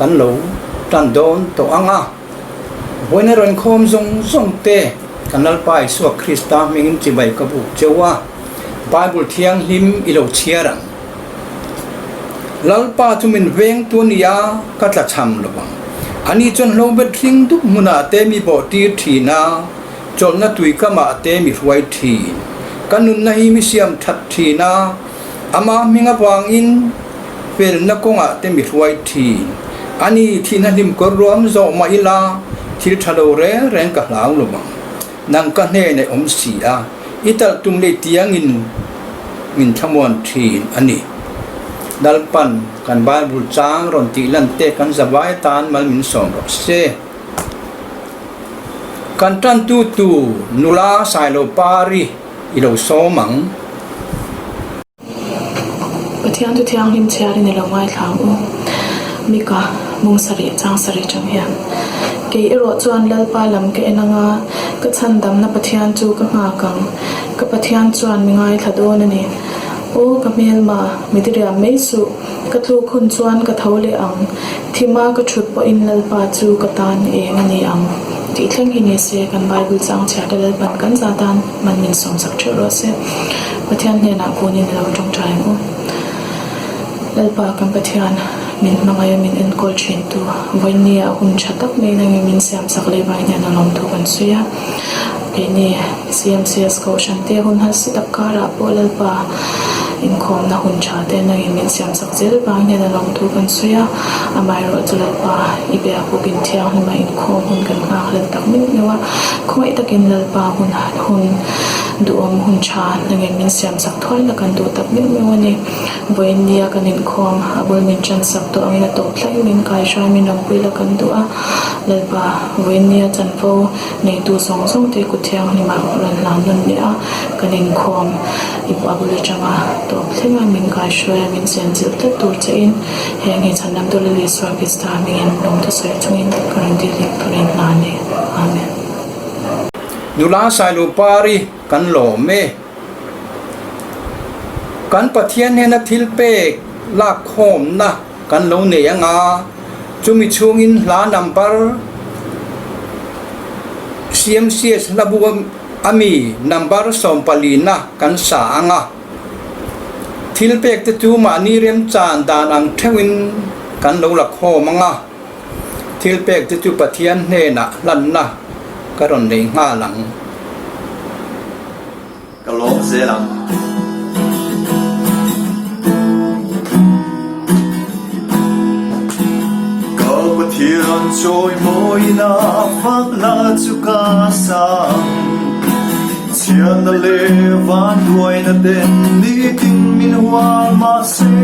kan lo tan dawn tawh ang a. Vawiina rawn khawm zawng zawng te kan Lalpa Isua Krista hmingin chibai ka buk cheu a, Bible thianghlim i lo chhiar ang. Lalpa chu min veng tu a ni a, ka tla cham lo ang. Ani chuan hlobet hling dup hmunah te mi bawh tir thin a, chawlhna tui kamah te mi hruai thin. Ka nunna hi mi siam that thin a, ama hming avangin felna kawngah te mi hruai thin. Ani thihna hlim kawr ruam zawh mah ila, thil tha lo reng reng ka hlau lo ang. Nang ka hnenah i awm si a, i talh tum leh tiangin min thlamuan thin a ni. Lalpan kan Bible chang rawn tih lan te kan zavai atan mal min sawm rawh se. Kan tantu tu nula Sailopari i lo sawm ang. Pathian chu thianghlim chhiarin i lo ngaithla ang u. Mika, mung sarih, chang sarih chang hian. Kei erawh chuan Lalpa lam ka en anga, ka chhandamna Pathian chu ka nghak ang. Ka Pathian chuan mi ngaithla dawn a ni. Aw ka hmelma, mi diriam mai suh, ka tluk hun chuan ka tho leh ang. Thima ka thut pawhin Lalpa chu ka tan eng a ni ang. Tih thleng hi ni se, kan Bible chang chhiarte Lalpan kan za tan. Man min sawmsak theuh rawh se. Pathian hnenah kunin a lo tawngtai ang u. Lalpa kan Pathian min hmangaih a min enkawl thin tu vawinia hun tha tak mai nangin min siamsak leh vai hian a lawm thu kan sawi a. Keini CMCS Kohhran te hun harsa tak karah pawh Lalpa inkhawmna hun tha te nangin min siamsak zel vang hian a lawm thu kan sawi a. Amaherawhchu Lalpa i biakbuk in thianghlim a inkhawm hun kan nghak hlel tak meuh meuh a. Khawngaih takin Lalpa hun hun duhawm hun tha nangin min siam sak thuai la kan duh tak meuh meuh a ni. Vawiin nia kan inkhawm a bul min tan sak tawh angin a tawp thleng min kaihruai min rawnpui la kan duh a. Lalpa vawiin nia chanvo neitu zawng zawng te kut thianghlim ah rawn hlan nawn leh a kan inkhawm i a bul atanga tawp thleng a min kaihruai a min chenchilh tlat tur che in Heng hi Chhandamtu Lal Isua Krista hmingin lawmthu sawi chungin ka rawn dil in ka rawn hna a ni. Amen. Nula Sailupari kan lawm e. Kan Pathian hnena thil pek lakkhawmna kan lo nei anga chumi chhungin hla number CMCS hla bu ami number sawmpalina kan sa anga. Thil pek te chu mahni remchan dan ang theuhin kan lo la khawm ang a, thil pek te chu Pathian hnenah hlanna ka rawn nei nghal ang. Ka lawm zel ang. Ka Pathian chawimawiin a fakna chu ka sang. Chhiatna leh vanduaina ten nitin min hual mahse,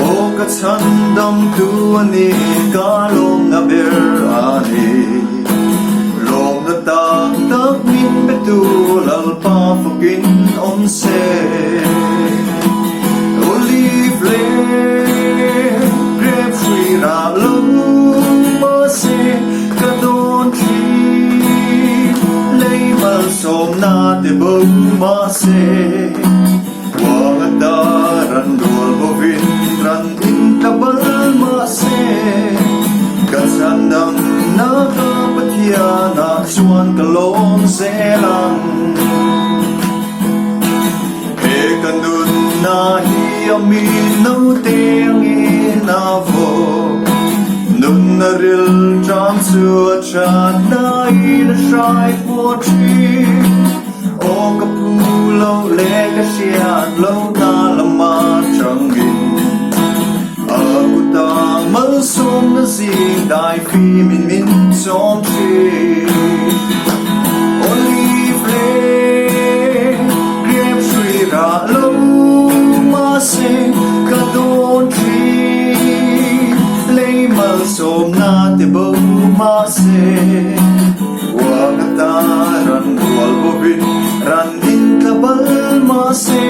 Aw ka chhandamtu a ni, ka lawmna ber a ni. Lawmna tak tak min petu Lalpa fakin awm se. Olive leh grape hrui rah lo mahse, Ka dawn thin lei malsawmna te bo mahse Uang a ta ran rual bovin ran in ta bal mahse Ka chhandam na ka Pathian ah chuan ka lawm zel ang He ka nunna hi a mi naute angin a vawk. Nunna ril ṭam chu a ṭhat laiin a hrai pawh ṭhin. Aw ka phu lo leh ka hriat lo na lama ṭangin a kuta malsawmna zing dai fimin min chawm ṭhin. Olive leh grape hrui rah lo mahse ka dawn ṭhin. Lei malsawmna te bo mahse uang ata ran rual bawhin ran in tla bal mahse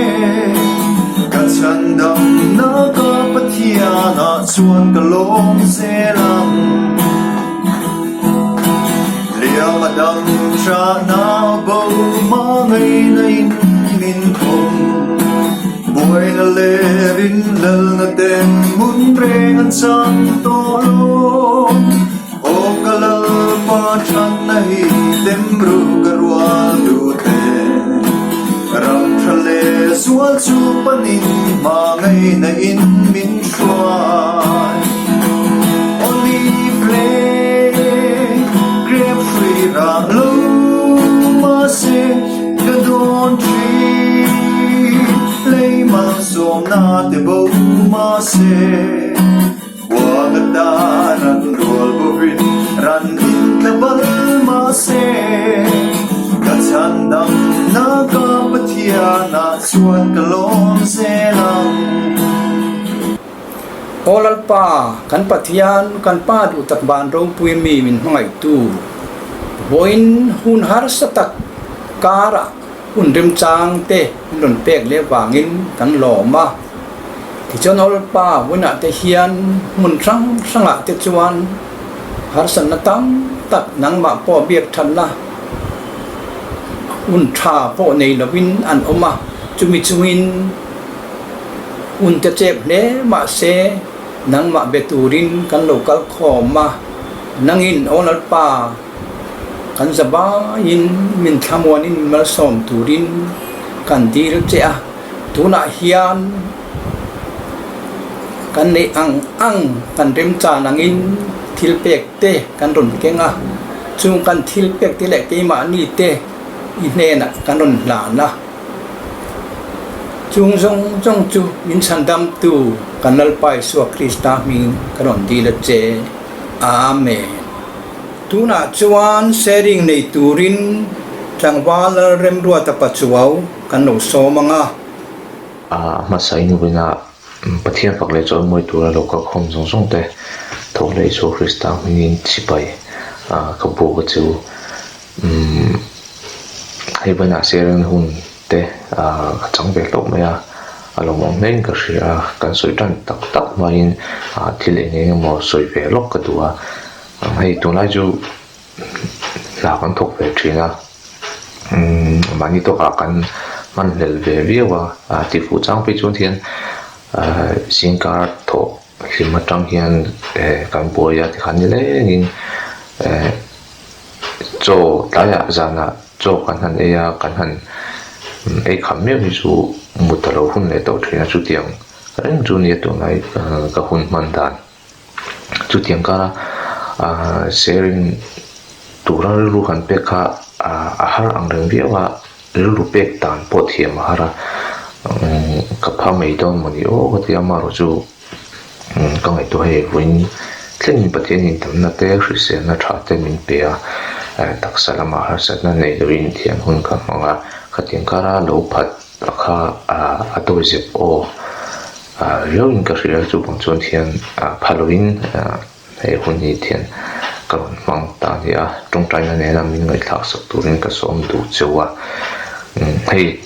ka chhandamna ka Pathianah chuan ka lawm zel ang. Liam a dang ṭahna bo hma ngei naiin min khawm. Buaina leh rinhlelna ten hmun reng an chang tawh lo. Aw ka Lalpa thatna hi tem ru ka rual duh e. Ram tha leh zual chu panin hma ngaihna in min hruai. Olive leh grape hrui rah lo mahse ka dawn thin. Lei malsawmna te bo mahse. Huang atan an rual bawhin ran in tla bal mahse, ka chhandamna ka Pathianah chuan ka lawm zel ang. Aw Lalpa, kan Pathian, kan Pa duh tak van ropui mi min hmangaihtu, vawiin hun harsa tak karah hun remchang te min rawn pek leh vangin kan lawm a. Tichuan Lalpa hunah te hian hmun hrang hrangah te chuan harsatna tam tak nangmah pawh biak thatna hun tha pawh nei lovin an awm a, chumi chungin hun te chep hle mahse nangmah be turin kan lo kal khawm a, nangin aw Lalpa kan zavaiin min thlamuanin min malsawm turin kan dil che a. Tunah hian kan neih ang ang kan remchan angin thil pek te kan rawn keng a, chung kan thil pek te leh keimahni te i hnenah kan rawn hlan a. Chung zawng zawng chu min chhandamtu kan Lalpa Isua Krista hmingin ka rawn dil a che. Amen. Tunah chuan sharing nei turin tlangval Lalremruata Pachuau Kan lo sawm ang a. A hmasa in vawiinah Pathian fak leh chawl mawi tura lo kal khawm zawng zawng te tho leh Isua Krista hmingin sipai ka buk a chu. Umm hei vawiinah Sereng hun te ka chang ve hlauh mai a, a lawmawm hlein ka hria a, kan sawi tan tak tak hmain thil eng eng emaw sawi ve lawk ka duh a, hei tunlai chu hna kan thawk ve thin a umm mahni tawkah kan hmanhlel ve viau a ah ti fuh chang phei chuan hian ah zingkar thawh hlim atang hian eh kan buai a tikhan nilengin eh chaw tlaiah zanah chaw kan han ei a kan han ei kham meuh hi chu mut a lo hun leh tawh thin a chutiang reng chu nia tunlai ka hun hman dan. Chutiang kara ahh sharing tura rilru han pek kha ahh a har ang reng viau a, rilru pek dan pawh thiam a har a, umm ka pha mai dawn mawni aw ka ti a, amaherawh chu umm ka ngaihtuah hei vawiin thlengin Pathianin tamna te hriselna tha te min pe a, eh taksa lamah harsatna nei loin thian hun ka hmang a, khatiang kara lo phat kha ahh a dawizep aw. Riauin ka hria chu bang chuan thian pha loin hei hun hi thian ka rawn hmang ta a ni a, tawngtaina nena min ngaihthlak sak turin ka sawm duh cheu a, hei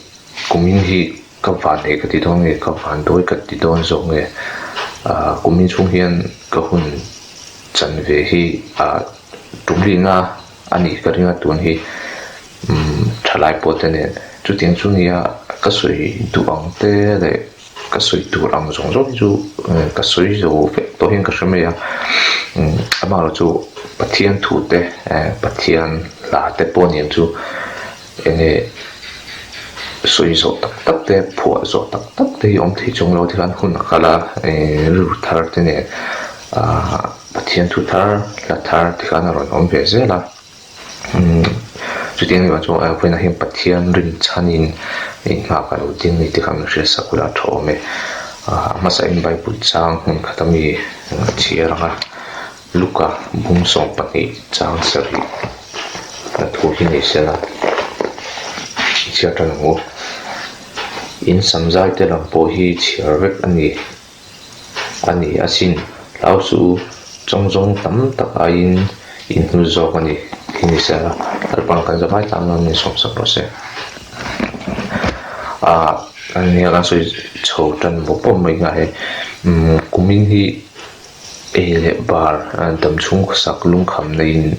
kumin hi ka van nei ka ti dawn nge ka van dawi ka ti dawn zawk nge kumin chhung hian ka hun chanve hi tumlihna a nih ka ring a tun hi thalai pawh te nen chutiang chu nia ka sawi duh ang te leh ka sawi tur ang zawng zawng hi chu ka sawi zo vek tawh hian ka hre mai a amaherawh chu Pathian thu te Pathian hla te pawh nen chu eng nge sawi zawh tak tak te phuah zawh tak tak te hi awm thei chung lo tikhan hun a kal a rilru thar te nen ahh. Pathian thu thar, hla thar tikhan a rawn awm ve zel a. Umm chutiang ni vang chuan vawiinah hian Pathian rinchhanin inhma ka lo ding ni tikhan min hriat sak ula a tha awm e. A hmasain Bible chang hmun khat ami a chhiar ang a, Luka bung 12 chang sarih na thu hi nei sela i chhiar tan ang u. In samzai te lam pawh hi chhiar vek a ni. A ni asin, hlau chu chawng zawng tam tak aiin in hnu zawk a ni tih ni sela, Lalpa'n kan zavai tan nan min sawmsak rawh se. Ah, nia kan sawi chho tan bawk bawk mai nga hei, umm kumin hi ei leh bar dam chhung khawsak lungkham neiin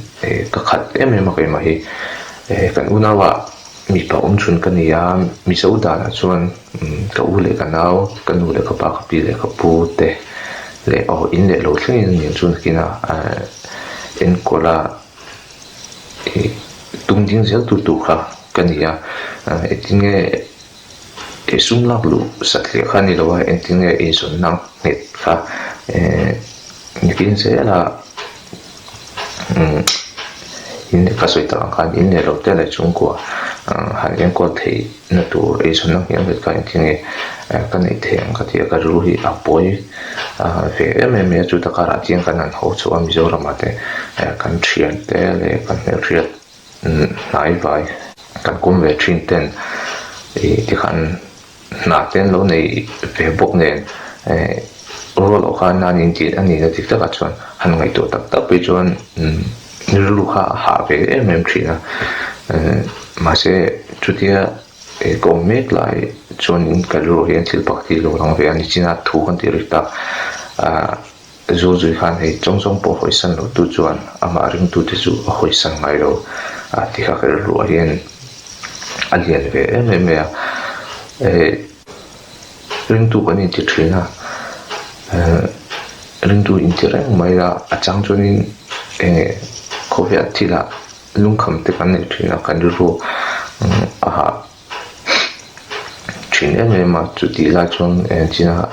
ka khat em em a keimah hi, kan unau ah. Mipa awmchhun ka ni a, Mizo danah chuan ka u leh ka nau, ka nu leh ka pa, ka pi leh ka pu te leh aw in leh lo thlengin a niang chu nakinah enkawl a ih tum ding zel tur tur kha ka ni a, engtin nge ih sum lak luh satliah kha a ni lo a, engtin nge insawnna nghet kha nakin zela. In ka sawi tak ang khan in leh lo te leh chhungkua han enkawl theih na tur eizawnna hniam vet kha engtin nge ka neih theih ang ka ti a, ka rilru hi a pawi ve em em mai a, chuta karah chian kan han haw chhuah a Mizoramah te kan thian te leh kan hmelhriat hnai vai kan kawm ve thin ten ih tikhan Hna te an lo nei ve bawk nen eh rual awh khan an intih a nihna dik takah chuan han ngaihtuah tak tak phei chuan rilru kha a hah ve em em thin a eh mahse chutia eh ka awm mek lai chuanin ka rilru hian thil pakhat hi a lo lang ve a nichina thu kan tih rik tak ah Zuzui khan hei chawng chawng pawh hawisan loh tu chuan amah ringtute chu a hawisan ngai lo a ti kha ka rilruah hian a lian ve em em mai a. Eh ringtu kan inti thin a, eh ringtu inti reng mai a, a chang chuanin eng khawvel thilah lungkham te kan nei thin a, kan rilru a hah thin em em a, chutih lai chuan engtin a.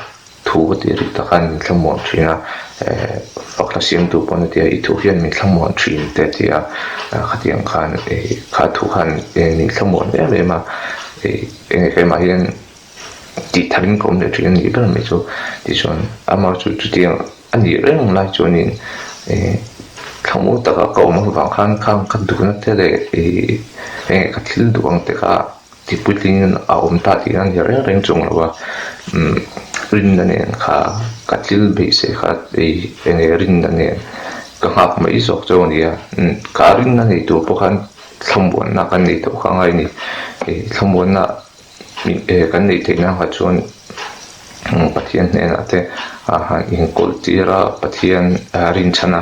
Thu ka tih rik tak khan min thlamuan thin a, eh fakhla siamtu pawn a ti a, i thu hian min thlamuan thin te a ti a, khatiang khan eh kha thu khan min thlamuan em em a, eh enge keimah hian tih tharin ka awm leh thin a nih ber mai chu, tichuan amah chu chutiang a nih reng lai chuanin eh thlamuan taka ka awm avang khan khang ka duhna te leh ih enge ka thil duh ang te kha. Tipuitlingin a awm ta tih a ni reng reng chung lo a, umm rinna nen kha ka thil beisei kha ei enge rinna nen ka nghak mai zawk chu a ni a, umm ka rinna nei tur pawh khan thlamuanna kan nei tawh kha angai a ni, ih thlamuanna kan neih theih nan kha chuan. Pathian hnenah te a han inkawl tir a, Pathian rinchhan a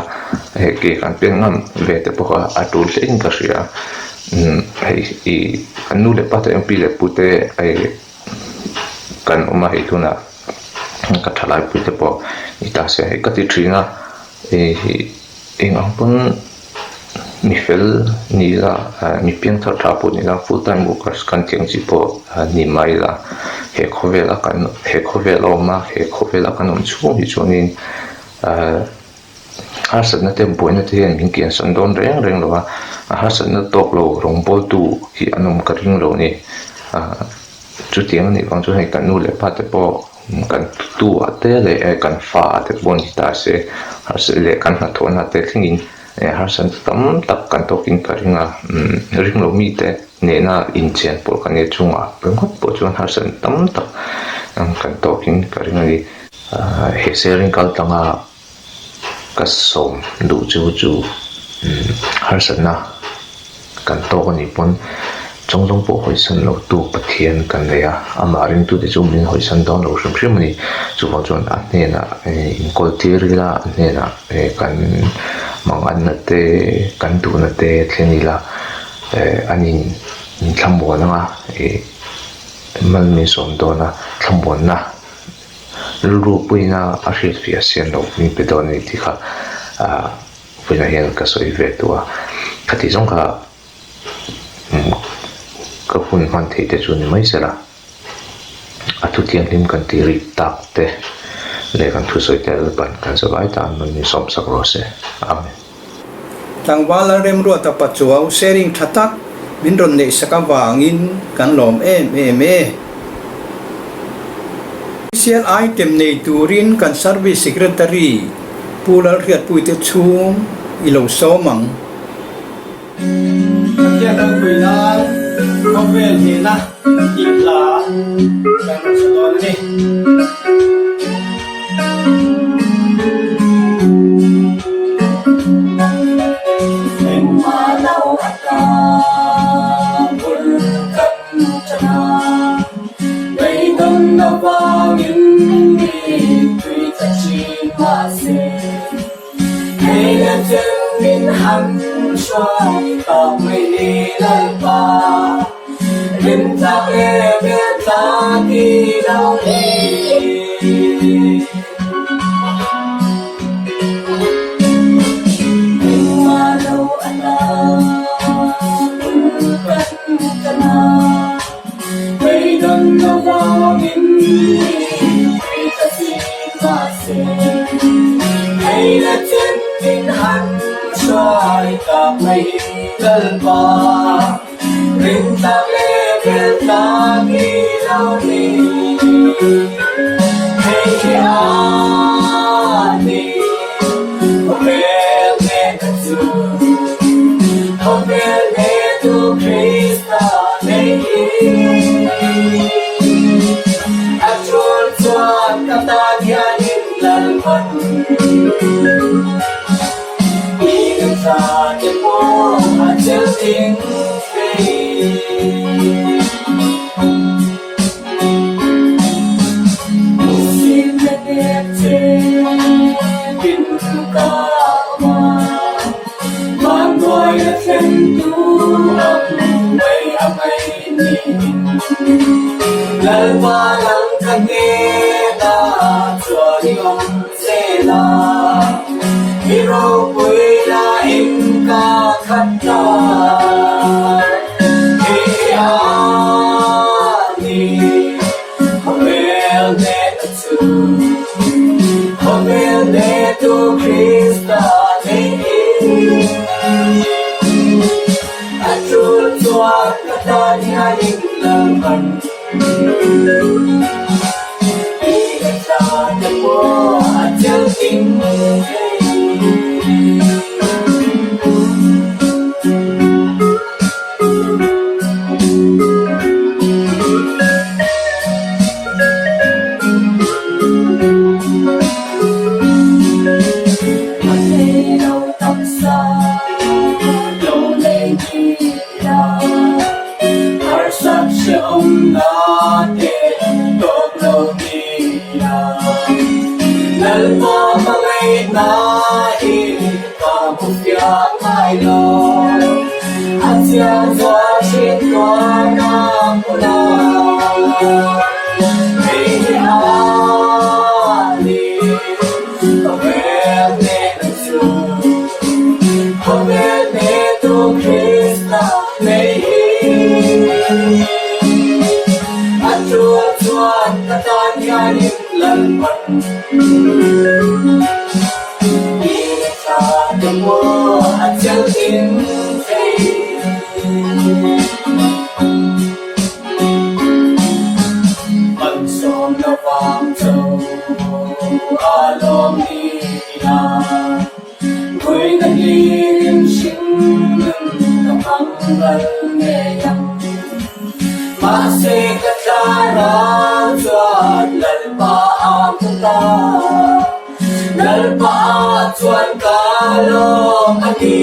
hei ke kan pen ngam ve te pawh kha a tul hle in ka hria hei ih kan nu leh pa te pi leh pu te hei kan awm a hei tunah ka thalai pui te pawh ni ta se hei ka ti thin a ih eng ang pawn. Mi fel ni ila, mi piangthar tha pawh ni ila, full time workers kan tih ang chi pawh ni mai ila, he khawvel a kan he khawvel a awm a, he khawvel a kan awm chhung hi chuanin ahh harsatna te buaina te hian min kiansan dawn reng reng lo a, harsatna tawk lo rawngbawltu hi an awm ka ring lo a ni. Ahh chutiang a nih vang chuan hei kan nu leh pa te pawh kan tu ah te leh kan fa ah te pawh ni ta se harsat leh kan hnathawhna te thlengin harsatna tam tak kan tawkin ka ring a ring lo mite nena inchen pawh kan nia chungah ringawt pawh chuan harsatna tam tak kan tawkin ka ring a ni. He sharing kal tlanga Ka sawm duh chu chu harsatna kan tawk a nih pawn chawngzawng pawh hawisan lo tu Pathian kan nei a, amah ringtute chu min hawisan dawn lo hrim hrim a ni. Chuvang chuan a hnenah inkawl tir ila, a hnenah kan manganna te, kan duhna te thlen ila an in thlamuan anga mal min sawm dawn a, thlamuanna. Rilru puiina a hriatfiah sian loh min pe dawn a ni tih kha ah vawiinah hian ka sawi ve tawh a, khati zawng kha ka hun hman theih te chu ni mai se la, a thu thianghlim kan tih rik tak te leh kan thusawi te Lalpan kan zavai tan man min sawmsak rawh se. Amen. Tlangval Lalremruata Pachuau sharing tha tak min rawn neih sak avangin kan lawm em em e. Official item nei turin kan Service Secretary Pu Lalhriatpuite chhung i lo sawm ang. Pathian ropui nan khawvel hnena tih hla kan rawn sa dawn a ni. Engmah lo atan bul kan tan a, beidawn avangin mi tui ta thin mahse. Hei leh chen min han hruai tak mai ni Lalpa. Rintlak leh veltlak i lo ni. Engmah lo a la bul kan tan a, beidawn lo vangin mi ka si mahse, hei le chen min han hruai tak mai hi Lalpa. Rintlak leh veltlak i lo ni. Hei hi a ni, khawvel hnehna chu, khawvel hnehtu Krista nei hi. A tul chuan ka tan hianin Lalpan. Lalpa nang ka hnenah chuan i awm. Sela, i ropui la in ka khat ta. Hei a ni, khawvel hnehna chu, khawvel hnehtu Krista nei hi. A tul chuan ka tan hian in Lalpan. Harsat hrehawmna te tawk lo nia. Lalpa hmangaihna hi ka hmu fiah ngai lo. A chiang zual thin tuar a hmu lo. Hei hi a ni khawvel hnehna chu. Khawvel hnehtu Krista nei hi. A tul chuan ka tan hianin Lalpan i thla te maw a chelhin thei. Malsawmna vang cho a lawm ni a. Vawiin a hlim hrim nun ka hmang ral ngei ang. Mahse ka thlarau chuan Lalpa a hmu ta. Lalpa chuan ka lawm a ni.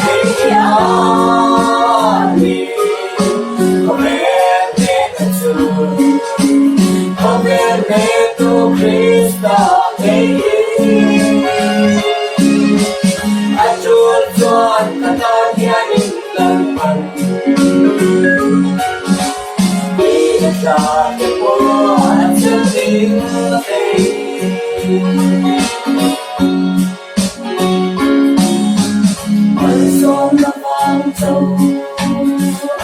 Hei hi a ni khawvel hnehna chu. Khawvel hnehtu Krista ngei hi. A tul chuan ka tan hianin Lalpan i tla te pawh a chil ding thei. Malsawmna vang cho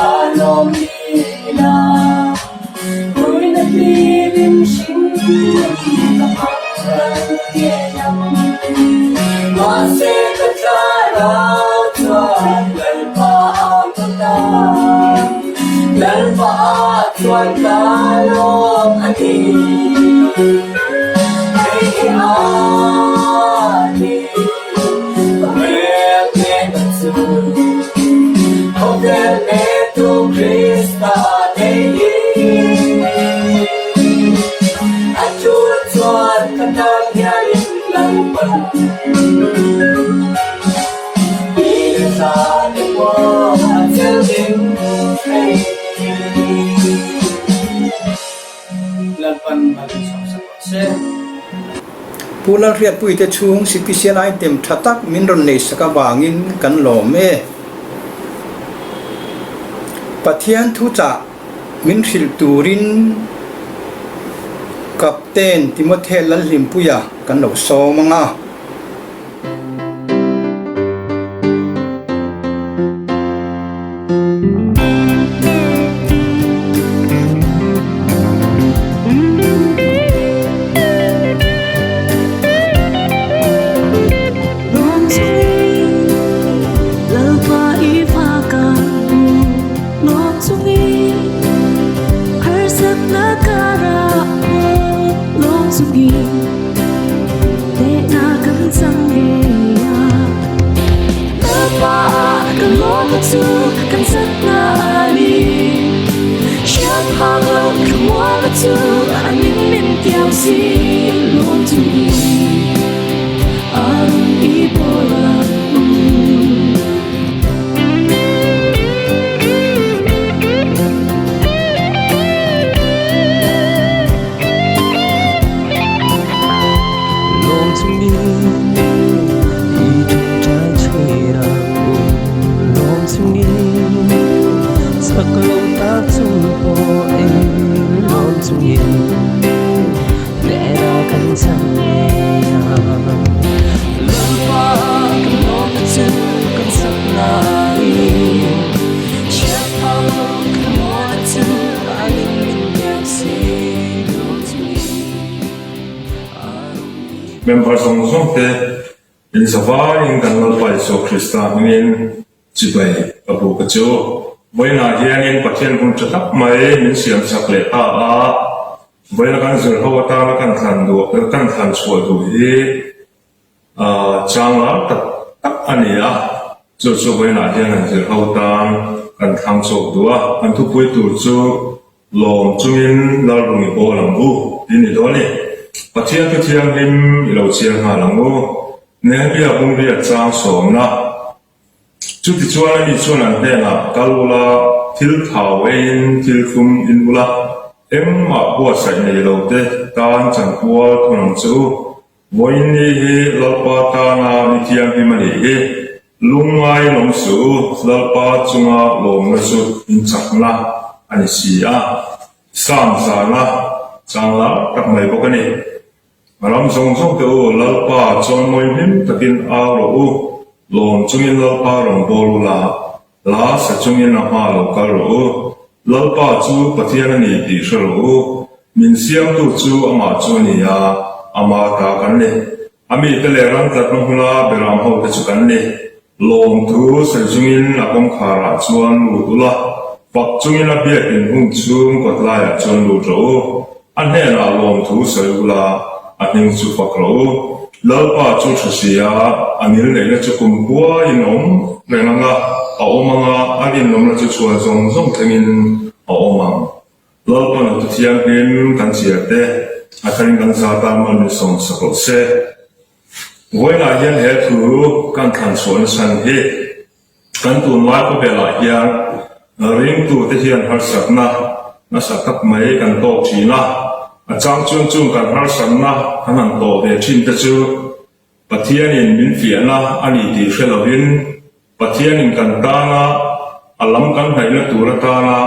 a lawm nila, Puina hlirin hring ka phak ral ngei ang. Mahse ka thlarau chuan Lalpa a hmu ta, Lalpa chuan ka lawm a ni. Hei hi a ni khawvel hnehna chu, khawvel hnehtu Krista nei hi. A tul chuan ka tan hianin Lalpan i thla te pawh a chelhin thei. Lalpan mal in sawm sak rawh se. Pu Lalhriatpuite chhung sipisial item tha tak min rawn nei sak avangin kan lawm e. Pathian thuchah min hrilh turin Captain Timothy Lalhlimpuia kan lo sawm ang a. Member zawng zawng te in zavaiin kan Lalpa Isua Krista hmingin chibai ka buk a chu. Vawiinah hianin Pathian hun tha tak mai min siamsak leh ta a, vawiina kan zir ho atana kan thlan duh kan thlan chhuah duh hi Chang lar tak tak a ni a, chu chu vawiinah hian an zir ho tan kan thlang chhuak duh a, an thupui tur chu lawm chungin Lalrung i bawl ang u tih ni dawn a ni. Pathian thu thianghlim i lo chhiar nghal ang u. Nehemia bungriat chang sawmna. Chutichuan ani chuan an hnenah, Kal ula, thil thau eiin thil thlum in ula, engmah buatsaih nei lo te tan chanpual thun ang che u. Vawiin ni hi Lalpa tana ni thianghlim a nih hi. Lungngai lawm suh u, Lalpa chunga lawmna chu in chakna a ni si a. Psalm zana chang lar tak mai bawk a ni. Ram zawng zawng te u, Lalpa chawimawi hlim takin au rawh u, lawm chungin Lalpa rawn bawl u la, hla sa chungin a hma lo kal rawh u. Lalpa chu Pathian a ni tih hre rawh u, min siamtu chu amah chu a ni a, ama ta kan ni. A mite leh ram tlatna hmuna beram ho te chu kan ni. Lawmthu sawi chungin a kawngkharah chuan lut ula, fak chungin a biakin hung chhung kawtlaiah chuan lut rawh u. A hnenah lawmthu sawi ula, a hming chu fak rawh u. Lalpa chu tha si a, a ngil neihna chu kum huaiin a awm reng ang a, a awm ang a, a rinawmna chu chhuan zawng zawng thlengin a awm ang. Lalpa nu te thianghlim kan chhiar te, a tharin kan za tan mal min sawmsak rawh se. Vawiinah hian he thu kan thlan chhuahna chhan hi kan tunlai khawvelah hian ringtute hian harsatna nasa tak mai kan tawk thin a, a chang chung chung kan harsatna kan han tawh ve thin te chu Pathianin min fiahna a ni tih hre lovin Pathianin kan tana a lam kan hnaihna tur atana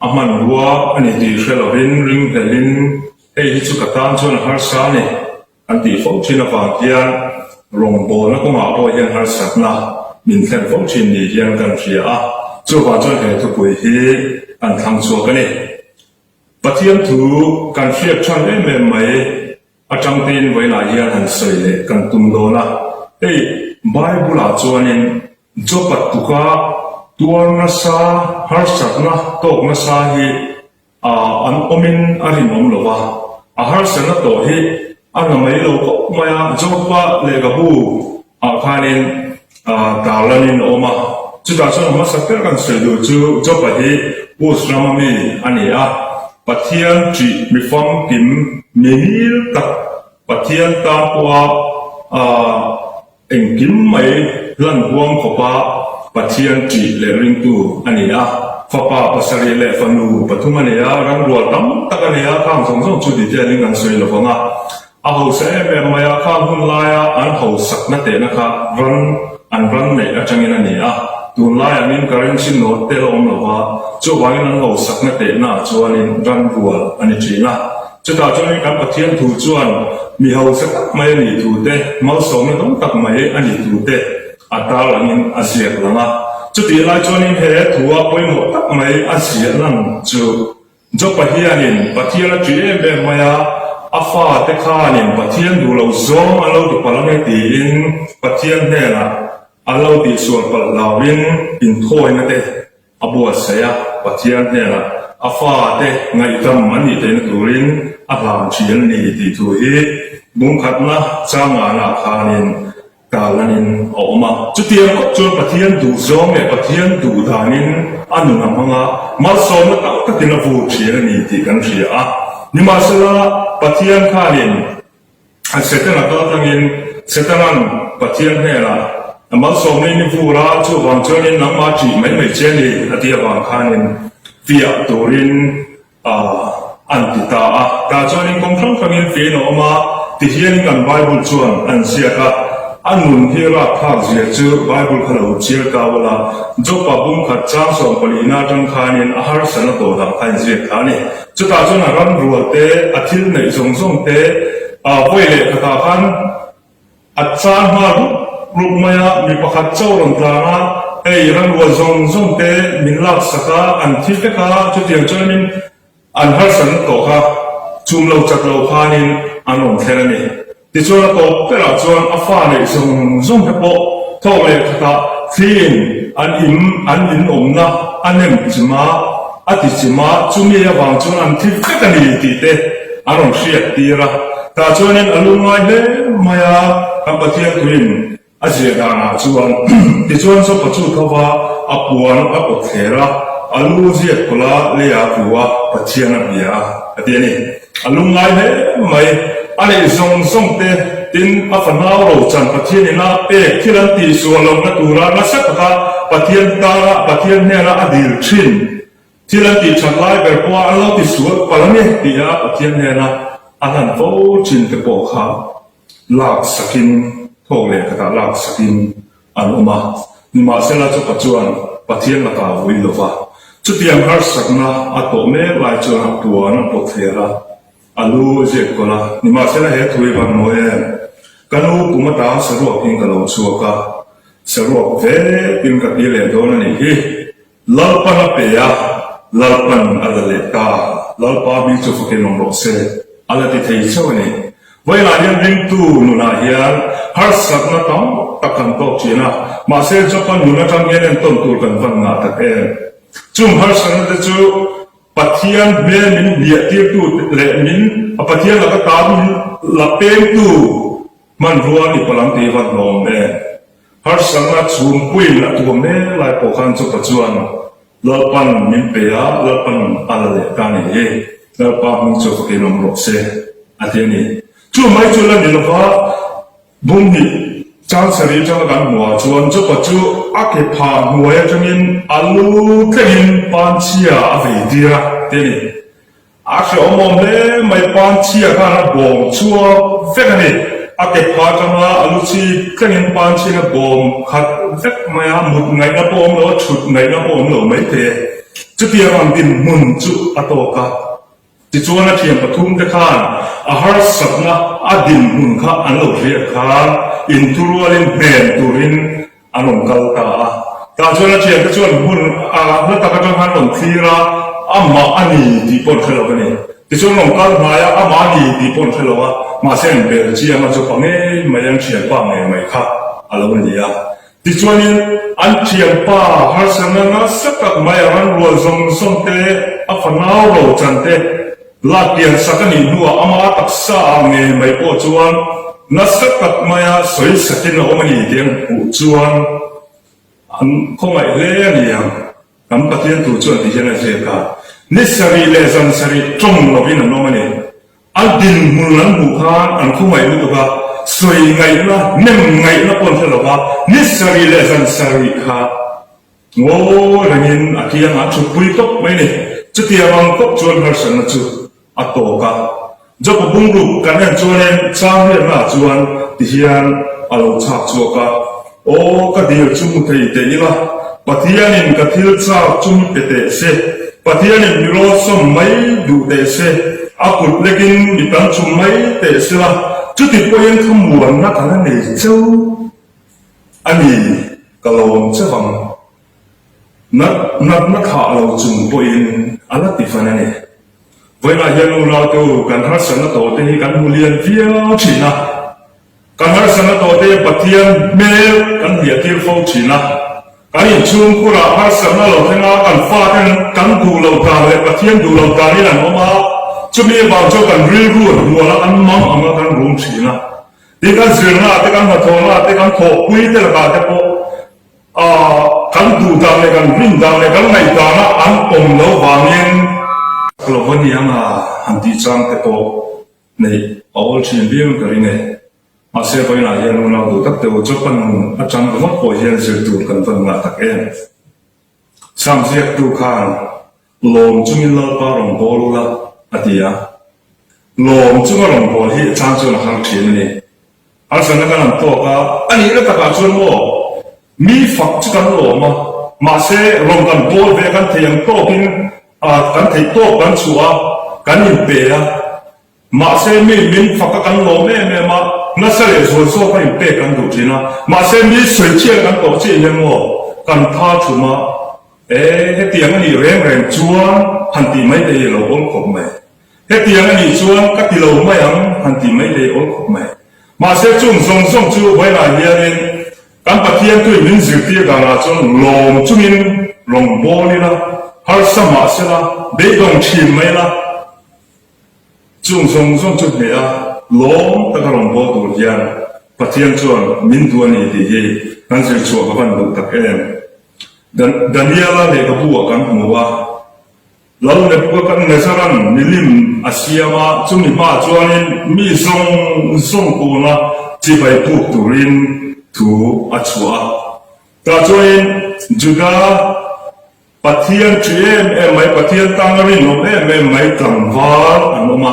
a hmanrua a ni tih hre lovin ringhlelin hei hi chu ka tan chuan a harsa a ni. An tih fo thin avang hian rawngbawlna kawngah pawh hian harsatna min thlen fo thin ni hian kan hria a, chuvang chuan he thupui hi an thlang chhuak a ni. Pathian thu kan hriat than em em mai atang tein vawiinah hian han sawi leh kan tum dawn a, hei Bible-ah chuanin Jopa tuka tuar nasa harsatna tawk nasa hi A an awmin a rinawm lo va, a harsatna tawh hi a na mai lo khawp mai a, Jopa lehkhabu ah khanin tarlanin a awm a, chutah chuan a hmasa ber kan sawi duh chu Jopa hi Us rama mi a ni a, Pathian ṭih mi famkim mi ngil tak Pathian tan pawha Engkim mai hlan huam khawpa Pathian ṭih leh ringtu a ni a. Fapa pasarih leh fanu pathum a nei a, ramrual tam tak a nei a, khang zawng zawng chu detail-in kan sawi lo vang a. A hausa em em mai a, khang hun laia an hausakna tehna kha ran an ran neih atangin a ni a. Tunlai angin currency note te la awm lo va, chuvangin an hausakna tehnaah chuanin ran rual a ni thin a. Chutah chuanin kan Pathian thu chuan mi hausa tak mai a nih thu te, malsawmna dawng tak mai a nih thu te a tarlangin a ziak lang a. Chutih lai chuanin he thua pawimawh tak mai a ziah lan chu Jopa hianin Pathian a ṭih em em mai a, a fate khanin Pathian duh lo zawng an lo ti palh ange tiin Pathian hnenah an lo tihsual palh hlauhin inthawina te a buatsaih a, Pathian hnenah a fate ngaihdam an nih theihna turin a hlan ṭhin a ni tih thu hi bungkhatna changana khanin Tarlanin a awm a. Chutiang kawp chuan Pathian duhzawng leh Pathian duh danin a nun a hmang a, malsawmna tam takin a vur ṭhian a ni tih kan hria a. Nimahsela, Pathian khanin Setana kal tlangin Setana'n Pathian hnenah, Malsawmna in i vur a, chuvang chuanin nangmah ṭih mai mai che a ni, a tih avang khanin fiah turin A an ti ta a. Tah chuanin kawng hrang hrangin fein a awm a, tihianin kan Bible chuan an ziak a. A nun hi rapthlak zia chu Bible kha lo chiar kau a la, Jopa bungkhat chang sawmpalihna atang khanin a harsatna tawh dah kha a inziak kha a ni. Chutah chuan a ram rual te, a thil neih zawng zawng te, a vawi leh khatah khan, A chang nghal rup rup mai a, mi pakhat chauh rawn tlang a, hei ramrual zawng zawng te min lak sak a, an thi vek a, chutiang chuanin an harsatna tawh kha chum lo chat lo khanin an rawn thlen a ni. Tichuan a tawp berah chuan a fa neih zawng zawng te pawh thawk leh khatah thliin an im an in awmna a nem chim a, a ti chim a, chumi avang chuan an thi vek a ni tih te a rawn hriat tir a. Tah chuanin a lungngai hle mai a, kan Pathian tuin a ziah danah chuan tichuan Jopa chu tho va, a puan a pawt thler a, a lu ziak kawlh a, lei a tlu a, Pathian a bia a, a ti a ni. A lungngai hle mai, a neih zawng zawng te, tin a fanau ro chan Pathian ina pek thil an tihsual lohna tura nasa taka Pathian tana Pathian hnena a dil thin. Thil an tih that lai ber pawha an lo ti sual palh a ni tia Pathian hnena a hlan fo thin te pawh kha lak sakin thawk leh khatah lak sakin an awm a. Nimahsela chupa chuan Pathian lakah a vui lo va, chutiang harsatna a tawh mek lai chuan a puan a pawt thler a, a lu a ziak kawlh a. Nimahsela he thu hi van mawi em? Ka nu kum ata saruakin ka lo chhuak a, saruak vekin ka ti leh dawn a nih hi. Lalpan a pe a, Lalpan a la leh ta. Lalpa hming chu fakin awm rawh se, a la ti thei chauh a ni. Vawiinah hian ringtu nunah hian harsatna tam tak kan tawk thin a, mahse Jopa nun atang hian entawn tur kan van ngah tak em? Chung harsatna te chu Pathian hmel min hliahtirtu leh min a Pathian laka tan min la pengtu hmanrua ni palh ang tih van hlawm em? Harsatna chhungpuiin a tuam mek lai pawh khan chupa chuan Lalpan min pe a, Lalpan a la leh ta ni hi, Lalpa hming chu fakin awm rawh se, a ti a ni. Chu mai chu la ni lova, Bumhnih chang sarih atanga kan hmuh ah chuan chupa chu a ke phah hnuai atangin a lu thlengin panchhia a vei tir a, ti a ni. A hrehawm awm hle mai, panchhia khan a bawm chhuak vek a ni. A ke pha atanga a lu chi tlengin panchhian a bawm khat vek mai a, mut ngaihna pawh awm lo a, thut ngaihna pawh awm lo mai thei e. Chutiang ang dinhmun chu a tawk a. Tichuan a thian pathum te khan a harsatna a dinhmun kha an lo hriat khan inthurualin hnen turin An rawn kal ta a. Tah chuan a thiante chuan hmun a hla tak atang khan rawn thlir a, amah a ni tih pawh an hre lo a ni. Tichuan rawn kal hnai a, amah a ni tih pawh an hre lo a, mahse an bel chiang a, chupa ngei mai an thianpa ngei mai kha a lo ni a. Tichuanin an thianpa harsatna nasa tak mai a ranrual zawng zawng te, a fanau ro chan te, Lak pian sak a nih hnuah ama taksa ah ngei mai pawh chuan nasa tak maia sawi sakin a awm a ni tih an hmuh chuan an khawngaih hle a ni ang. Kan Pathian thu chuan ti hian a ziak a, Ni sarih leh zan sarih tawng lovin an awm a ni. A dinhmun an hmuh khan an khawngaih lutuk a, sawi ngaihna, nem ngaihna pawh an hre lo va, ni sarih leh zan sarih kha Ngawi rengin a kiangah a thutpui tawp mai ni. Chutiang ang tawp chuan harsatna chu a tawk a. Jopa bungruk kan en chuanin chang riatnaah chuan tihian a lo chhak chhuak a, Aw ka dil chu hmu thei teh ila. Pathianin ka thil chak chu mi pe teh se, Pathianin mi rawlsawm mai duh teh se, a kut lekin mi tam chhum mai teh se la, chuti pawhin thlamuanna ka la nei cheu a ni, ka lawm cheu ang. Nat natna thlah lo chung pawhin a la ti fan a ni. Vawiinah hian unautu kan harsatna tawhte hi kan hmu lian viau thin a. Kan harsatna tawhte Pathian hmel kan hliah tir fo thin a. Kan inchhungkhurah harsatna lo thleng a, kan faten kan duh loh dan leh Pathian duh loh danin an awm a, chumi avang chuan kan rilru a hnual a, kan mang ang a kan rum thin a. Tin, kan zirna te, kan hnathawhna te, kan thawhpui te lakah te pawh A kan duh dan leh kan rin dan leh kan ngaih dana an awm lo vangin ka lo va ni ang a han tih chang te pawh neih a awl thin viau in ka ring e. Mahse vawiinah hian unau duh tak te u Japan nun atang ringawt pawh hian zir tur kan van ngah tak em. Sam ziaktu khan lawm chungin Lalpa rawn bawl ula a ti a. Lawm chunga rawn bawl hi a chang chuan a har thin a ni. Harsatna kan han tawk a, a nihna takah chuan maw mi fak chu kan lawm a, mahse rawn kan bawl ve a, kan thei ang tawkin kan theih tawk kan chhuah a, kan inpe a, mahse mi min fak a kan lawm em em a, nasa leh zual zawk a inpek kan duh thin a, mahse mi sawichhiat kan tawh chiah hian maw kan tha thum a, e hetiang a nih reng reng chuan han tih mai te hi a lo awl khawp mai. Hetiang a nih chuan ka ti lo mai ang han ti mai leh awl khawp mai. Mahse chung zawng zawng chu vawilah hianin kan Pathian tuin min zirtir danah chuan lawm chungin rawn bawl ila, harsa mah sela, beidawng thin mai la, chung zawng zawng chu hneh a, lawm taka rawn bawl tur hian Pathian chuan min duh a ni tih hi kan zir chhuah ka van duh tak em. Daniela lehkhabu ah kan hmu a. Lal Nebuchadnezzar-a'n milim a siam a, chumi hmaah chuanin mi zawng zawng kuna chibai puk turin thu a chhuah a. Tah chuanin Juda Pathian ṭi em em mai, Pathian tana rinawm em em mai tlangval an awm a,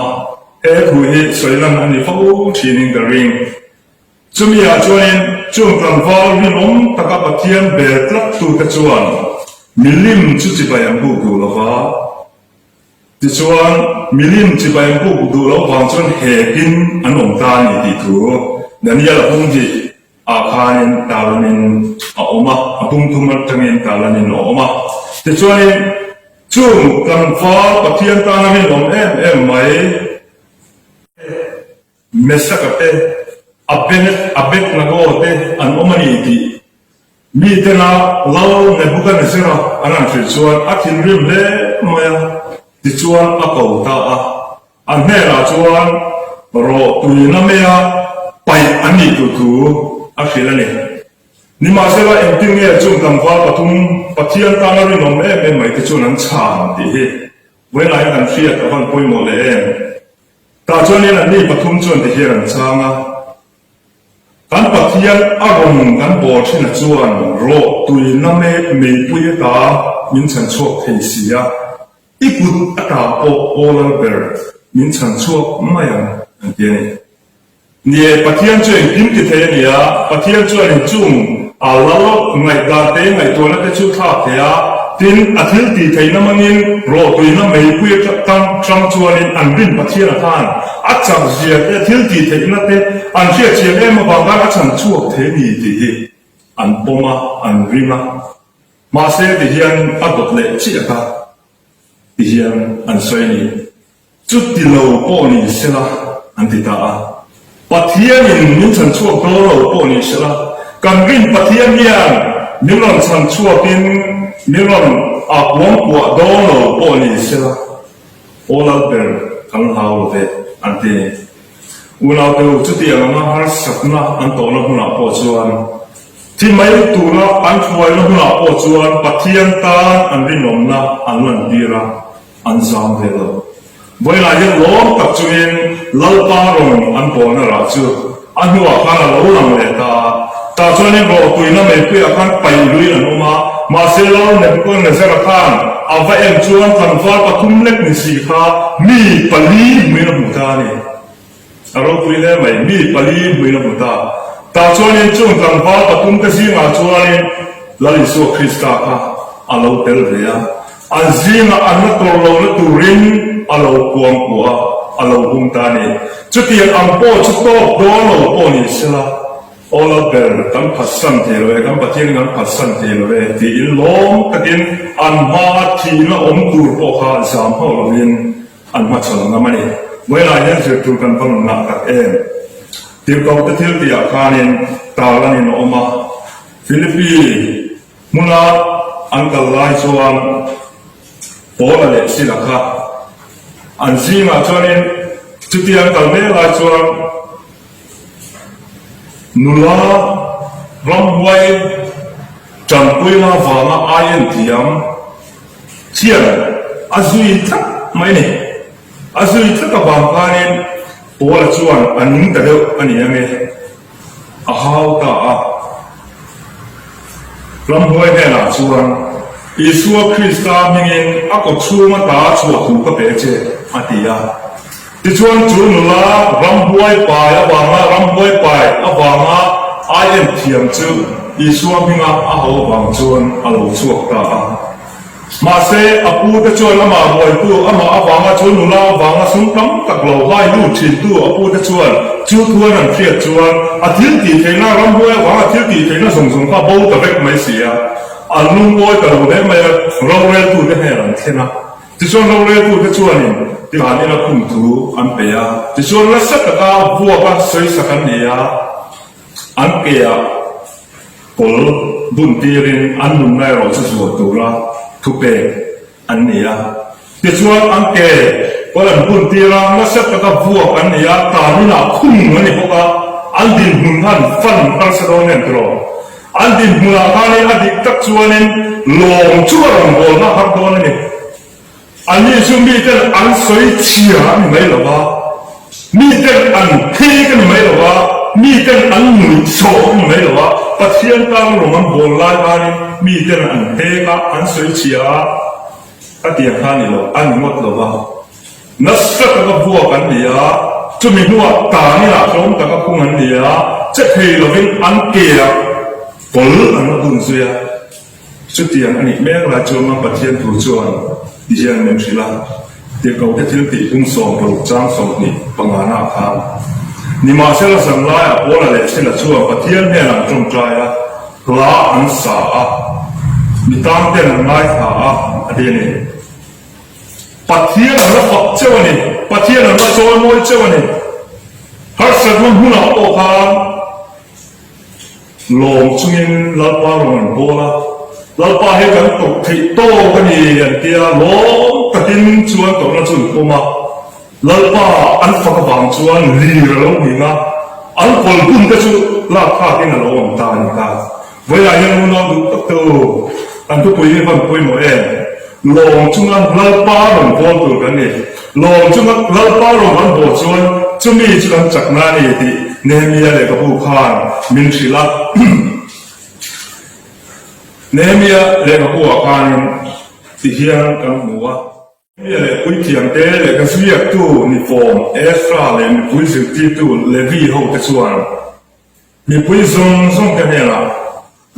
he thu hi sawi lan a ni fo ṭhinin ka ring. Chumi ah chuanin chung tlangval rinawm taka Pathian bel tlat tute chuan milim chu chibai an buk duh lo va. Tichuan, milim chibai an buk duh loh vang chuan hekin an awm ta a ni tih thu Daniel a bung hi ah khanin tarlanin a awm a, a bung thum atangin tarlanin a awm a. Tichuanin, chung tlangval Pathian tana rinawm em em mai, Mesaka te, Abednego te an awm a ni tih mitena Lal Nebuchadnezzar-a an han hrilh chuan a thinrim hle mai a, tichuan a ko ta a. A hnenah chuan rawhtuina meia paih an nih tur thu a hrilh a ni. Nimahsela, engtin nge chung tlangval pathum Pathian tana rinawm em em mai te chuan an chhan tih hi vawilaia kan hriat a van pawimawh leh em? Tah chuanin anni pathum chuan ti hian an chhang a, Kan Pathian a rawn kan bawl ṭhina chuan rawh tuina mek meipui ata min chhan chhuak thei si a, i kut ata pawh aw lal ber min chhan chhuak mai ang, an ti a ni. Ni e, Pathian chu engkim ti thei a ni a, Pathian chuan inchung a lal ngaihdan te ngaihtuahna te chu thlak thei a, tin, a thil tih theihna hmangin rawhtuina meipui atang tang chuanin an rin Pathian a khan a chak zia te, a thil tih theihna te an hriatchian em avang khan a chhan chhuak thei a ni tih hi an pawm a, an ring a. Mahse ti hian a dawt leh chiah kha ti hian an sawi a ni. Chuti lo pawh ni sela, an ti ta a. Pathianin min chhan chhuak dawn lo pawh ni sela, kan rin Pathian hian min rawn chhan chhuakin min rawn a kuangkuah dawn lo pawh ni sela, aw lal ber kan hlau lo ve, an ti a ni. Unaute u, chutiang anga harsatna an tawhna hmunah pawh chuan, thi mai tura an hruaina hmunah pawh chuan Pathian tan an rinawmna an lantir a. An zam ve lo. Vawilah hian lawm tak chungin Lalpa rawn an bawlna rah chu a hnuah khan a lo lang leh ta a. Tah chuanin rawhtuina meipuiah khan paih luiin an awm a, mahse Lal Nebuchadnezzar-a khan a va en chuan tlangval pathum lek ni si kha mi pali hmuin a hmu ta a ni. A ropui hle mai, mi pali hmuin a hmu ta. Tah chuanin chung tlangval pathumte zingah chuanin. Lal Isua Krista kha a lo tel ve a, an zingah an la tawrh lohna turin a lo kuangkuah a, a lo hum ta a ni. Chutiang ang pawh chu tawk dawn lo pawh ni sela, Aw Lal ber, kan phatsan thei lo e, kan Pathianin kan phatsan thei lo e, tiin lawm takin an hmaa thihna awm tur pawh kha zam hauh lovin an hmachhawn ngam a ni. Vawiinah hian zir tur kan va ngah tak em? Tirhkohte thil tihah khanin tarlanin a awm a. Philippi hmuna an kal lai chuan Paula leh Sila kha an zingah chuanin chutia an kal mek lai chuan nula ramhuai tanpuina vanga ai en thiam hian a zui tlat mai a ni. A zui tlat avang khanin Paula chuan a ning ta deuh a ni ange. A hau ta a. Ramhuai hnenah chuan, Isua Krista hmingin a kawchhung ata chhuah thu ka pe che, a ti a. Tichuan chu nula ramhuai pai avanga ramhuai pai avanga ai en thiam chu Isua hminga a hau avang chuan a lo chhuak ta a. Mahse, a pute chuan amah ruaitu, amah avanga chu nula avanga sum tam tak lo hai lut thintu a pute chuan chu thu an han hriat chuan a thil tih theihna, ramhuai avanga thil tih theihna zawng zawng kha bo ta vek mai si a, an lungawi ta lo hle mai a, roreltute hnen an thlen a. Tichuan roreltute chuanin tihanin a khum thu an pe a, tichuan nasa taka vuaka sawisak an ni a, an ke ah Kawl bun tirin an nunna erawh chu zuah tura thupek an ni a. Tichuan an ke kawl an bun tir a, nasa taka vuak an ni a, taninah khung an ni bawk a, an dinhmun khan fan harsa dawn em tiraw? An dinhmunah khanin a dik tak chuanin lawm chu a rawn bawlna har dawn a ni. Anni chu miten an sawi chhia a ni mai lo va, miten an phek a ni mai lo va, miten an nuih sawh a ni mai lo va, Pathian tan rawng an bawl lai khanin miten an phek a, an sawi chhia a, a tiang kha a ni lo, a ni ngawt lo va. Nasa taka vuak an ni a, chumi hnuah taninah tlawm taka khung an ni a, che thei lovin an ke-ah kawl an la bun zui a. Chutiang a nih mek lai chuan Mam Pathian thu chuan ti hian min hrilh a, Tirhkohte thil tih pung 60 chang 20 pangana khan. Nimahsela zan laiah Paula leh Sila chuan Pathian hnenah an tawngtai a, hla an sa a, mi tan ten an ngaithla a, a ti a ni. Pathian an la fak cheu a ni, Pathian an la chawimawi cheu a ni. Harsatna hmunah pawh khan, Lawm chungin Lalpa rawn an bawl a, Lalpa hi kan tawrh theih tawk a ni an ti a, lawm takin chuan tawrhna chu an pawm a, Lalpa an fak avang chuan lir a lo nghing a, an kawl hun te chu lak thlakin a lo awm ta a ni ta. Vawilah hian unau duh tak te u, kan thupui hi hman pawimawh em? Lawm chunga Lalpa rawn bawl tur kan ni. Lawm chunga Lalpa rawn kan bawl chuan chumi chu kan chakna a ni tih Nehemia lehkhabu khan min hrilh a. Nehemia lehkhabu-ah khanin ti hian kan hmu a. Nehemia leh puithiamte lehkha ziaktu ni fawm Ezra leh mipui zirtirtu Levi hote chuan Mipui zawng zawng te hnenah,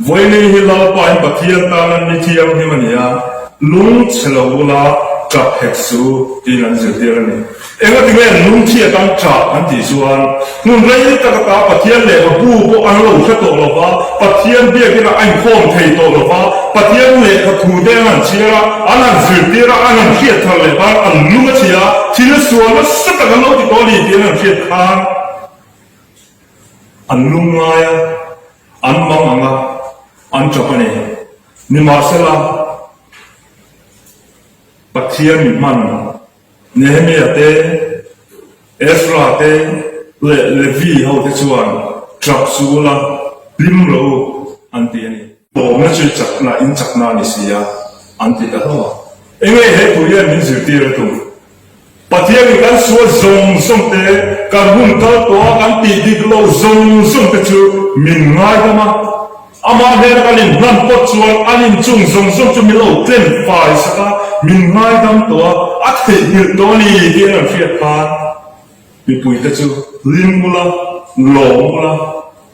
Vawiin hi Lalpa in Pathian tana ni thianghlim a ni a, lung chhe lo ula tap hek su tiin an zirtir a ni. Engati nge lungchhiat an tap an tih chuan, hmun rei tak ata Pathian lehkhabu pawh an lo hre tawh lo va, Pathian biakin a inkhawm thei tawh lo va, Pathian lehkha thu te an han chhiar a, an han zirtir a, an han hriat thar leh khan an lung a chhia a, thil sual nasa tak an lo ti tawh a ni tih an han hriat khan, An lungngai a, an mang ang a, an ṭap a ni. Nimahsela, Pathian mi hman Nehemia te, Ezra te leh Levi hote chuan ṭap su ula, hlim rawh u, an ti a ni. Tlawmna chu chakna, in chakna a ni si a, an ti ta hlauh a. Enge he thu hian min zirtir a tum? Pathianin kan sual zawng zawng te, kan hun kal tawh a kan tih dik loh zawng zawng te chu min ngaidam a. Amah hnena kan inhlan pawt chuan an inchung zawng zawng chu min lo tlen fai sak a, min ngaidam tawh a, a theihnghilh tawh a ni tih an rawn hriat khan mipuite chu hlim ula, lawm ula,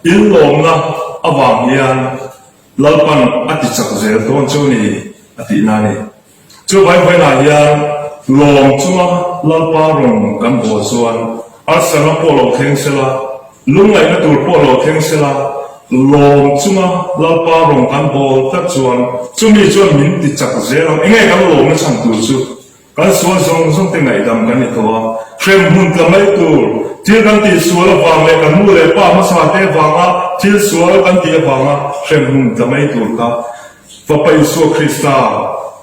in lawmna avang hian. Lalpan a ti chak zel dawn chu ni a tihna a ni. Chu vaivailah hian lawm chunga Lalpa rawn kan bawl chuan harsatna pawh lo thleng sela, lungngaihna tur pawh lo thleng sela, lawm chunga Lalpa rawn kan bawl tlat chuan chumi chuan min ti chak zel ang. Enge kan lawmna chhan tur chu? Kan sual zawng zawng te ngaihdam kan ni tawh a, hremhmun tla mai tur thil kan tih sual avang leh kan nu leh pa hmasa te avanga thil sual kan tih avanga hremhmun tla mai tur kha Fapa Isua Krista,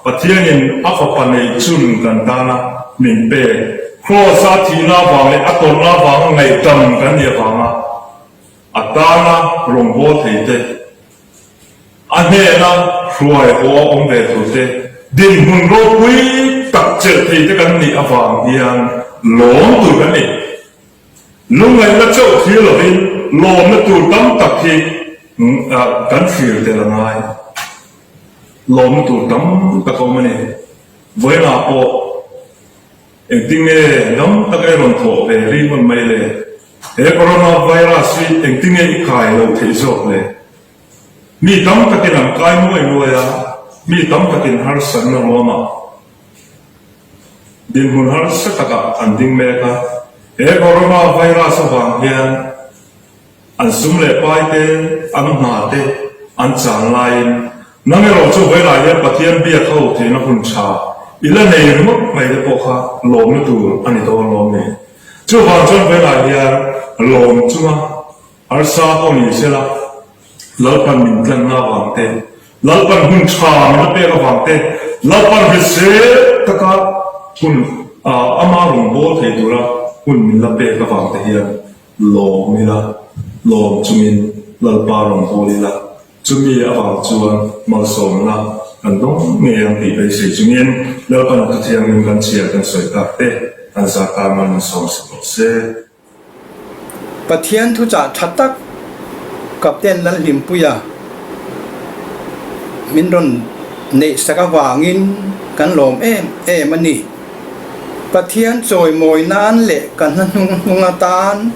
Pathianin a Fapa neih chun kan tana min pek, Kraws-a thihna avang leh a tawrhna avanga ngaihdam kan nih avanga a tana rawngbâwl thei te, A hnena hruai haw a awm ve tur te, dinhmun ropui tak chelh thei te kan nih avang hian lawm tur kan ni. Lungngaihna chauh thlir lovin lawmna tur tam tak hi kan thlir tel a ngai. Lawmna tur tam tak a awm a ni. Vawiinah pawh engtinge dam taka i rawn thawh ve ringawt mai le? He coronavirus hi engtinge i kai loh theih zawk le? Mi tam takin an kai nuai nuai a, mi tam takin harsatna ruamah dinhmun harsa takah an ding mek a. He corona virus avang hian an sum leh pai te, an hna te an chan laiin nang erawh chu vawilah hian Pathian biak ho theihna hun tha i la nei ringawt mai te pawh kha lawmna tur a ni dawn lawm ni. Chuvang chuan vawilah hian lawm chunga Harsa pawh ni sela, Lalpan min tlanna avang te, Lalpan hun tha min la pek avang te, Lalpan hrisel taka hun ama rawn bawl thei tura hun min la pek avang te hian lawm ila, lawm chungin Lalpa rawn bawl ila, chumi avang chuan malsawmna kan dawng ngei ang tih beisei chungin Lalpan Thuthiangin kan chhiar kan sawi tak te kan zar tan man min sawm si tawh se. Pathian thuchah tha tak Captain Lalhlimpuia min rawn neih sak avangin kan lawm em em a ni. Pathian chawimawi nan leh ka hna hnung hnung atan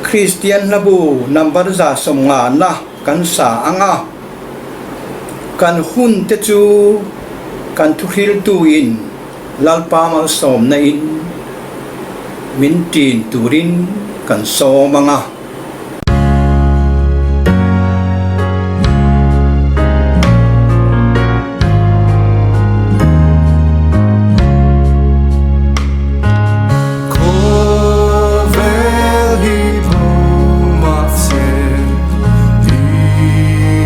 Kristian hlabu number 150 na kan sa ang a, kan hun te chu kan thuhriltu in Lalpa malsawmna in min ṭin turin kan sawm ang a. Khawvel hi bo mahse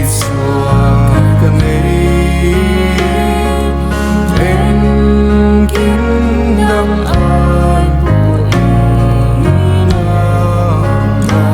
Isua ka nei. Engkim dang ai pawhin a tha.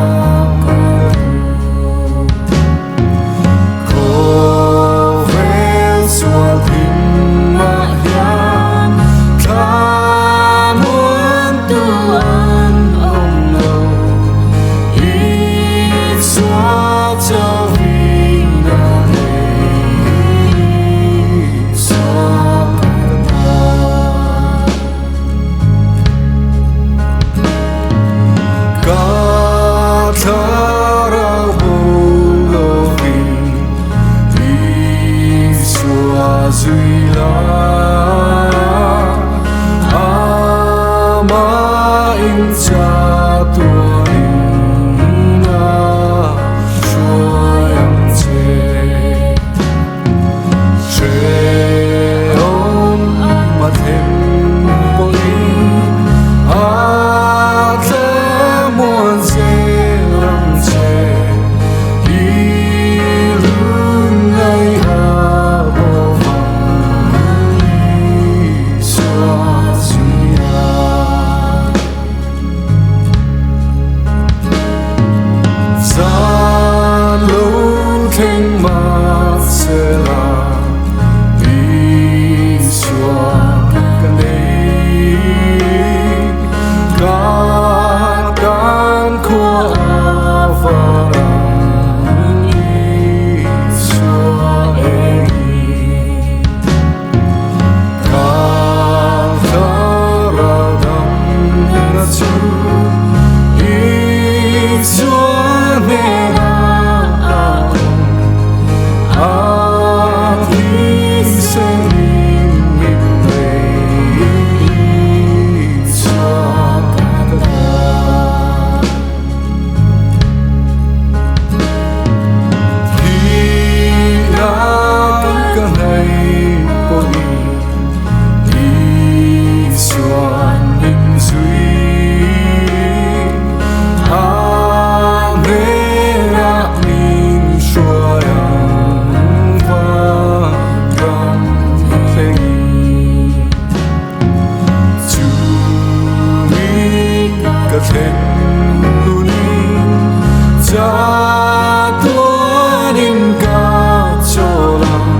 Chatuanin ka chawl ang,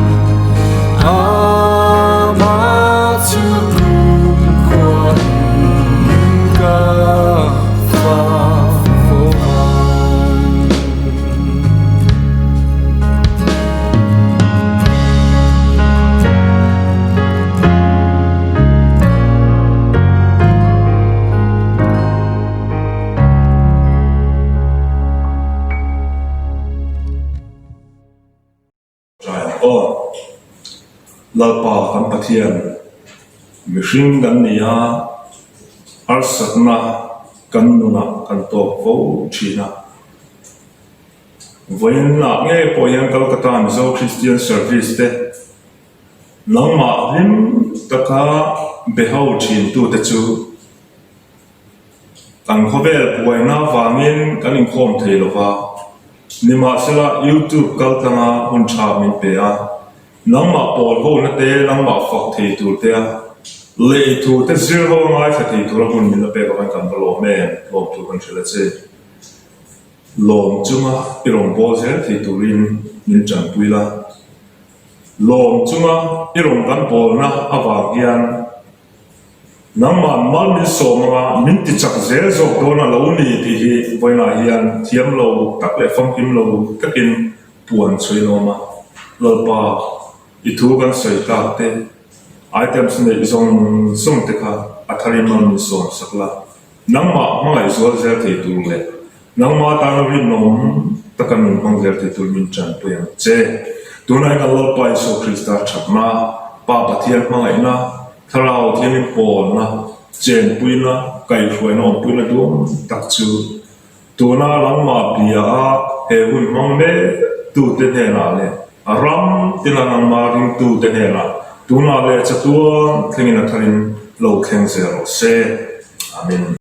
amah chu kumkhuain ka fak fo ang. Trai ang aw. Lalpa kan Pathian, mihring kan ni a, harsatna kan nunah kan tawk fo thin a. Vawiinah ngei pawh hian Kolkata Mizo Christian Service te nangmah hlim taka beho thintute chu Kan khawvel buaina vangin kan inkhawm thei lo va, nimahsela YouTube kal tlanga hun tha min pe a, nangmah pawl hona te, nangmah fak thei tur te a, lei thu te zir ho a ngaithla thei tura hun min la pek avangin kan va lawm em, lawm tur kan hrilh a che. Lawm chunga i rawn bawl zel thei turin min tanpui la. Lawm chunga i rawn kan bawlna avang hian Nangmah mal min sawm anga min ti chak zel zawk dawn a lo ni tih hi vawiinah hian thiam lo tak leh famkim lo takin puan chhui an awm a. Lalpa, i thu kan sawi tak te, items neih zawng zawng te kha a tharin mal min sawm sak la. Nangmah hmangaih zual zel thei tur leh nangmah atana rinawm taka nun hmang zel thei tur min tanpui ang che. Tunah hian kan Lalpa Isua Krista thatna, Pa Pathian hmangaihna, Thlarau Thianghlim pawlna, chenpuina, kaihhruaina awmpuina duang tak chu tuna nangmah bia a he hun hmang mek tute hnenah leh ram tina nangmah ringtute hnenah tunah leh chatuan thlengin a tharin lo thleng zel rawh se. Amen.